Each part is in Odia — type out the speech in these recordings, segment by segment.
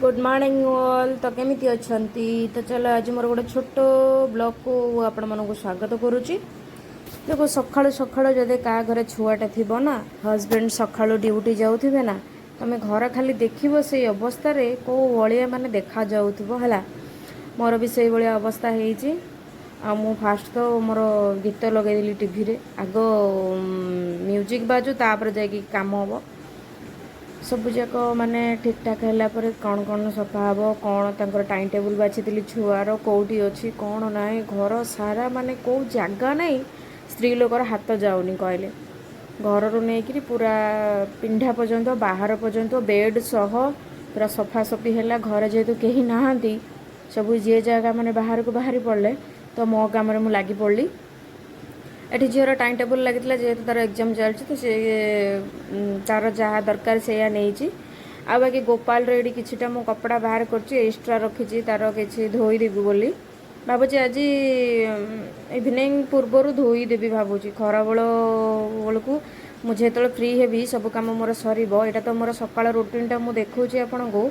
Good morning all. ତ କେମିତି ଅଛନ୍ତି? ତ ଚାଲ, ଆଜି ମୋର ଗୋଟେ ଛୋଟ ବ୍ଲଗ୍କୁ ଆପଣମାନଙ୍କୁ ସ୍ୱାଗତ କରୁଛି। ଦେଖ, ସକାଳୁ ସକାଳୁ ଯଦି କାହା ଘରେ ଛୁଆଟା ଥିବ ନା, ହଜବେଣ୍ଡ ସକାଳୁ ଡ୍ୟୁଟି ଯାଉଥିବେ ନା, ତମେ ଘର ଖାଲି ଦେଖିବ ସେଇ ଅବସ୍ଥାରେ କେଉଁ ଭଳିଆ ମାନେ ଦେଖାଯାଉଥିବ ହେଲା। ମୋର ବି ସେଇଭଳିଆ ଅବସ୍ଥା ହେଇଛି। ଆଉ ମୁଁ ଫାଷ୍ଟ ତ ମୋର ଗୀତ ଲଗେଇଦେଲି ଟିଭିରେ। ଆଗ ମ୍ୟୁଜିକ୍ ବାଜୁ, ତାପରେ ଯାଇକି କାମ ହେବ। ସବୁଯାକ ମାନେ ଠିକ୍ଠାକ୍ ହେଲା ପରେ କ'ଣ କ'ଣ ସଫା ହେବ, କ'ଣ ତାଙ୍କର ଟାଇମ୍ ଟେବୁଲ୍ ବାଛିଥିଲି, ଛୁଆର କେଉଁଠି ଅଛି, କ'ଣ ନାହିଁ। ଘର ସାରା ମାନେ କେଉଁ ଜାଗା ନାହିଁ ସ୍ତ୍ରୀ ଲୋକର ହାତ ଯାଉନି କହିଲେ। ଘରରୁ ନେଇକିରି ପୁରା ପିଣ୍ଡା ପର୍ଯ୍ୟନ୍ତ, ବାହାର ପର୍ଯ୍ୟନ୍ତ, ବେଡ଼୍ ସହ ପୁରା ସଫାସଫି ହେଲା। ଘରେ ଯେହେତୁ କେହି ନାହାନ୍ତି, ସବୁ ଯିଏ ଜାଗା ମାନେ ବାହାରକୁ ବାହାରି ପଡ଼ିଲେ, ତ ମୋ କାମରେ ମୁଁ ଲାଗି ପଡ଼ିଲି। ଏଠି ଝିଅର ଟାଇମ୍ ଟେବୁଲ୍ ଲାଗିଥିଲା। ଯେହେତୁ ତାର ଏକ୍ଜାମ୍ ଚାଲିଛି, ତ ସେ ତାର ଯାହା ଦରକାର ସେଇଆ ନେଇଛି। ଆଉ ବାକି ଗୋପାଳର ଏଇଠି କିଛିଟା ମୁଁ କପଡ଼ା ବାହାର କରିଛି, ଏକ୍ସଟ୍ରା ରଖିଛି, ତାର କିଛି ଧୋଇଦେବି ବୋଲି ଭାବୁଛି। ଆଜି ଇଭିନିଂ ପୂର୍ବରୁ ଧୋଇଦେବି ଭାବୁଛି। ଖରାବେଳ ବେଳକୁ ମୁଁ ଯେତେବେଳେ ଫ୍ରି ହେବି, ସବୁ କାମ ମୋର ସରିବ। ଏଇଟା ତ ମୋର ସକାଳ ରୁଟିନ୍ଟା ମୁଁ ଦେଖାଉଛି ଆପଣଙ୍କୁ,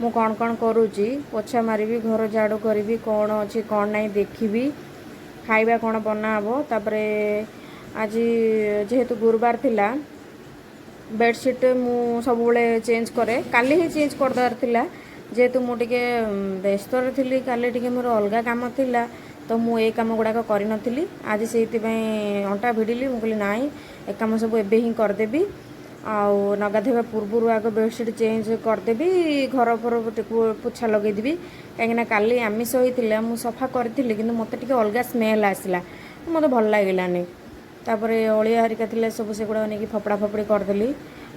ମୁଁ କ'ଣ କ'ଣ କରୁଛି। ପୋଛା ମାରିବି, ଘର ଝାଡ଼ୁ କରିବି, କ'ଣ ଅଛି କ'ଣ ନାହିଁ ଦେଖିବି, ଖାଇବା କ'ଣ ବନା ହେବ। ତାପରେ ଆଜି ଯେହେତୁ ଗୁରୁବାର ଥିଲା, ବେଡ଼ସିଟ୍ ମୁଁ ସବୁବେଳେ ଚେଞ୍ଜ କରେ। କାଲି ହିଁ ଚେଞ୍ଜ କରିଦେବାର ଥିଲା। ଯେହେତୁ ମୁଁ ଟିକେ ବ୍ୟସ୍ତରେ ଥିଲି, କାଲି ଟିକେ ମୋର ଅଲଗା କାମ ଥିଲା, ତ ମୁଁ ଏଇ କାମ ଗୁଡ଼ାକ କରିନଥିଲି। ଆଜି ସେଇଥିପାଇଁ ଅଣ୍ଟା ଭିଡ଼ିଲି। ମୁଁ କହିଲି, ନାଇଁ, ଏ କାମ ସବୁ ଏବେ ହିଁ କରିଦେବି ଆଉ ନଗାଧୋଇବା ପୂର୍ବରୁ ଆଗ ବେଡ଼ସିଟ୍ ଚେଞ୍ଜ କରିଦେବି, ଘର ଫର ଟିକେ ପୋଛା ଲଗେଇଦେବି। କାହିଁକିନା କାଲି ଆମିଷ ହେଇଥିଲା, ମୁଁ ସଫା କରିଥିଲି, କିନ୍ତୁ ମୋତେ ଟିକେ ଅଲଗା ସ୍ମେଲ୍ ଆସିଲା, ମୋତେ ଭଲ ଲାଗିଲାନି। ତାପରେ ଅଳିଆ ହେରିକା ଥିଲା ସବୁ, ସେଗୁଡ଼ାକ ନେଇକି ଫପଡ଼ା ଫପଡ଼ି କରିଦେଲି।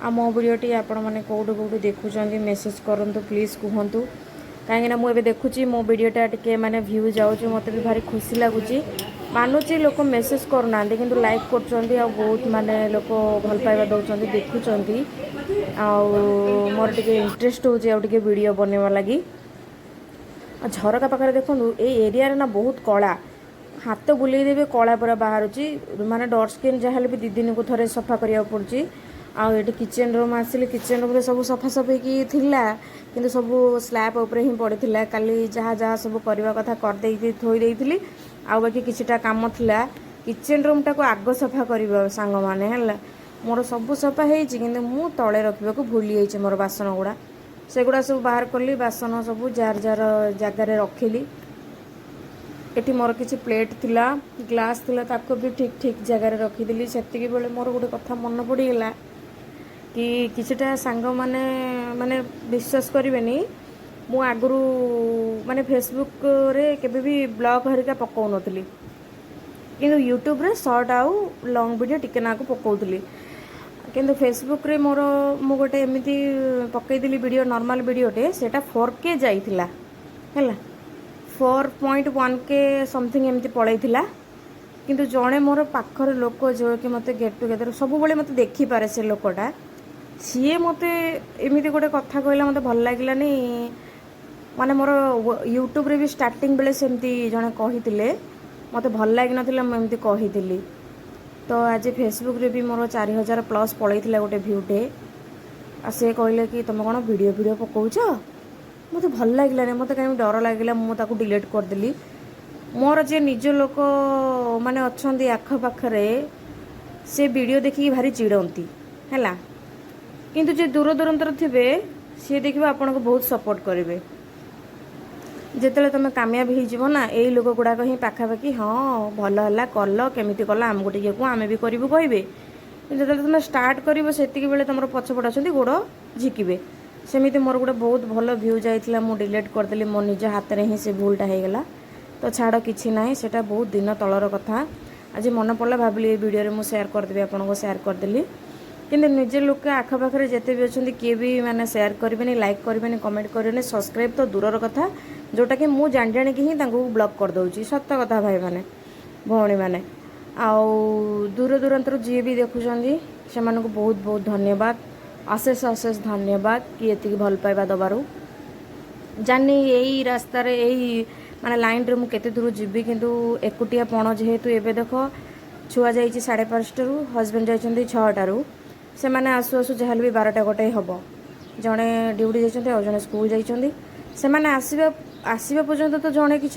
ଆଉ ମୋ ଭିଡ଼ିଓଟି ଆପଣମାନେ କେଉଁଠୁ କେଉଁଠୁ ଦେଖୁଛନ୍ତି, ମେସେଜ୍ କରନ୍ତୁ ପ୍ଲିଜ୍, କୁହନ୍ତୁ। କାହିଁକିନା ମୁଁ ଏବେ ଦେଖୁଛି ମୋ ଭିଡ଼ିଓଟା ଟିକେ ମାନେ ଭ୍ୟୁ ଯାଉଛି, ମୋତେ ବି ଭାରି ଖୁସି ଲାଗୁଛି। ମାନୁଛି, ଲୋକ ମେସେଜ୍ କରୁନାହାନ୍ତି, କିନ୍ତୁ ଲାଇକ୍ କରୁଛନ୍ତି ଆଉ ବହୁତ ମାନେ ଲୋକ ଭଲ ପାଇବା ଦେଉଛନ୍ତି, ଦେଖୁଛନ୍ତି। ଆଉ ମୋର ଟିକେ ଇଣ୍ଟରେଷ୍ଟ ହେଉଛି ଆଉ ଟିକେ ଭିଡ଼ିଓ ବନେଇବା ଲାଗି। ଆଉ ଝରକା ପାଖରେ ଦେଖନ୍ତୁ, ଏଇ ଏରିଆରେ ନା ବହୁତ କଳା, ହାତ ବୁଲେଇ ଦେବେ କଳା ପୁରା ବାହାରୁଛି। ମାନେ ଡୋର୍ ସ୍କ୍ରିନ୍ ଯାହା ହେଲେ ବି 2 ଦିନକୁ ଥରେ ସଫା କରିବାକୁ ପଡ଼ୁଛି। ଆଉ ଏଠି କିଚେନ୍ ରୁମ୍ ଆସିଲି। କିଚେନ୍ ରୁମ୍ରେ ସବୁ ସଫାସଫି ହେଇକି ଥିଲା, କିନ୍ତୁ ସବୁ ସ୍ଲାବ୍ ଉପରେ ହିଁ ପଡ଼ିଥିଲା। କାଲି ଯାହା ଯାହା ସବୁ କରିବା କଥା କରିଦେଇକି ଥୋଇ ଦେଇଥିଲି। ଆଉ ବାକି କିଛିଟା କାମ ଥିଲା। କିଚେନ୍ ରୁମ୍ଟାକୁ ଆଗ ସଫା କରିବ ସାଙ୍ଗମାନେ ହେଲା। ମୋର ସବୁ ସଫା ହେଇଛି, କିନ୍ତୁ ମୁଁ ତଳେ ରଖିବାକୁ ଭୁଲି ଯାଇଛି ମୋର ବାସନ ଗୁଡ଼ା। ସେଗୁଡ଼ା ସବୁ ବାହାର କଲି, ବାସନ ସବୁ ଯାହାର ଯାହାର ଜାଗାରେ ରଖିଲି। ଏଠି ମୋର କିଛି ପ୍ଲେଟ୍ ଥିଲା, ଗ୍ଲାସ୍ ଥିଲା, ତାକୁ ବି ଠିକ୍ ଠିକ୍ ଜାଗାରେ ରଖିଦେଲି। ସେତିକି ବେଳେ ମୋର ଗୋଟେ କଥା ମନେ ପଡ଼ିଗଲା କି କିଛିଟା ସାଙ୍ଗମାନେ, ମାନେ ବିଶ୍ୱାସ କରିବେନି, ମୁଁ ଆଗରୁ ମାନେ ଫେସବୁକ୍ରେ କେବେ ବି ବ୍ଲଗ୍ ହେରିକା ପକାଉନଥିଲି, କିନ୍ତୁ ୟୁଟ୍ୟୁବରେ ସର୍ଟ ଆଉ ଲଙ୍ଗ୍ ଭିଡ଼ିଓ ଟିକେ ନାକୁ ପକାଉଥିଲି। କିନ୍ତୁ ଫେସବୁକ୍ରେ ମୋର ମୁଁ ଗୋଟେ ଏମିତି ପକାଇଥିଲି ଭିଡ଼ିଓ, ନର୍ମାଲ୍ ଭିଡ଼ିଓଟେ, ସେଇଟା 4K ଯାଇଥିଲା ହେଲା, 4.1K something ଏମିତି ପଳେଇଥିଲା। କିନ୍ତୁ ଜଣେ ମୋର ପାଖରେ ଲୋକ, ଯିଏକି ମୋତେ ଗେଟ୍ ଟୁଗେଦର ସବୁବେଳେ ମୋତେ ଦେଖିପାରେ, ସେ ଲୋକଟା, ସିଏ ମୋତେ ଏମିତି ଗୋଟେ କଥା କହିଲା, ମୋତେ ଭଲ ଲାଗିଲାନି। ମାନେ ମୋର ୟୁଟ୍ୟୁବରେ ବି ଷ୍ଟାର୍ଟିଂ ବେଳେ ସେମିତି ଜଣେ କହିଥିଲେ, ମୋତେ ଭଲ ଲାଗିନଥିଲା, ମୁଁ ଏମିତି କହିଥିଲି। ତ ଆଜି ଫେସବୁକ୍ରେ ବି ମୋର 4000 ପ୍ଲସ୍ ପଳେଇଥିଲା ଗୋଟେ ଭ୍ୟୁଟେ। ଆଉ ସେ କହିଲେ କି ତୁମେ କ'ଣ ଭିଡ଼ିଓ ଭିଡ଼ିଓ ପକାଉଛ? ମୋତେ ଭଲ ଲାଗିଲାନି, ମୋତେ କାହିଁକି ଡର ଲାଗିଲା, ମୁଁ ତାକୁ ଡିଲିଟ୍ କରିଦେଲି। ମୋର ଯିଏ ନିଜ ଲୋକ ମାନେ ଅଛନ୍ତି ଆଖପାଖରେ, ସେ ଭିଡ଼ିଓ ଦେଖିକି ଭାରି ଚିଡ଼ନ୍ତି ହେଲା। କିନ୍ତୁ ଯିଏ ଦୂର ଦୂରାନ୍ତର ଥିବେ, ସିଏ ଦେଖିବ ଆପଣଙ୍କୁ ବହୁତ ସପୋର୍ଟ କରିବେ। ଯେତେବେଳେ ତୁମେ କାମୟାବ ହେଇଯିବ ନା, ଏଇ ଲୋକ ଗୁଡ଼ାକ ହିଁ ପାଖାପାଖି, "ହଁ, ଭଲ ହେଲା, କଲ, କେମିତି କଲ, ଆମକୁ ଟିକେ କୁହ, ଆମେ ବି କରିବୁ" କହିବେ। କିନ୍ତୁ ଯେତେବେଳେ ତୁମେ ଷ୍ଟାର୍ଟ କରିବ, ସେତିକି ବେଳେ ତୁମର ପଛପଟେ ଅଛନ୍ତି, ଗୋଡ଼ ଝିକିବେ। ସେମିତି ମୋର ଗୋଟେ ବହୁତ ଭଲ ଭ୍ୟୁ ଯାଇଥିଲା, ମୁଁ ଡିଲିଟ୍ କରିଦେଲି। ମୋ ନିଜ ହାତରେ ହିଁ ସେ ଭୁଲଟା ହେଇଗଲା। ତ ଛାଡ଼, କିଛି ନାହିଁ, ସେଇଟା ବହୁତ ଦିନ ତଳର କଥା। ଆଜି ମନେ ପଡ଼ିଲା, ଭାବିଲି ଏଇ ଭିଡ଼ିଓରେ ମୁଁ ସେୟାର କରିଦେବି ଆପଣଙ୍କୁ, ସେୟାର କରିଦେଲି। କିନ୍ତୁ ନିଜେ ଲୋକ ଆଖପାଖରେ ଯେତେ ବି ଅଛନ୍ତି, କିଏ ବି ମାନେ ସେୟାର କରିବେନି, ଲାଇକ୍ କରିବେନି, କମେଣ୍ଟ କରିବେନି, ସବସ୍କ୍ରାଇବ୍ ତ ଦୂରର କଥା, ଯେଉଁଟାକି ମୁଁ ଜାଣି ଜାଣିକି ହିଁ ତାଙ୍କୁ ବ୍ଲକ୍ କରିଦେଉଛି। ସତ କଥା ଭାଇମାନେ, ଭଉଣୀମାନେ, ଆଉ ଦୂର ଦୂରାନ୍ତରୁ ଯିଏ ବି ଦେଖୁଛନ୍ତି, ସେମାନଙ୍କୁ ବହୁତ ବହୁତ ଧନ୍ୟବାଦ, ଅଶେଷ ଅଶେଷ ଧନ୍ୟବାଦ କି ଏତିକି ଭଲ ପାଇବା ଦେବାରୁ। ଜାଣିନି ଏଇ ରାସ୍ତାରେ, ଏଇ ମାନେ ଲାଇନ୍ରେ ମୁଁ କେତେ ଦୂର ଯିବି, କିନ୍ତୁ ଏକୁଟିଆ ପଣ ଯେହେତୁ। ଏବେ ଦେଖ, ଛୁଆ ଯାଇଛି 5:30ରୁ, ହଜବେଣ୍ଡ ଯାଇଛନ୍ତି 6ଟାରୁ, ସେମାନେ ଆସୁ ଆସୁ ଯାହାହେଲେ ବି 12ଟା 1 ହେବ। ଜଣେ ଡ୍ୟୁଟି ଯାଇଛନ୍ତି ଆଉ ଜଣେ ସ୍କୁଲ ଯାଇଛନ୍ତି। ସେମାନେ ଆସିବା ଆସିବା ପର୍ଯ୍ୟନ୍ତ ତ ଜଣେ କିଛି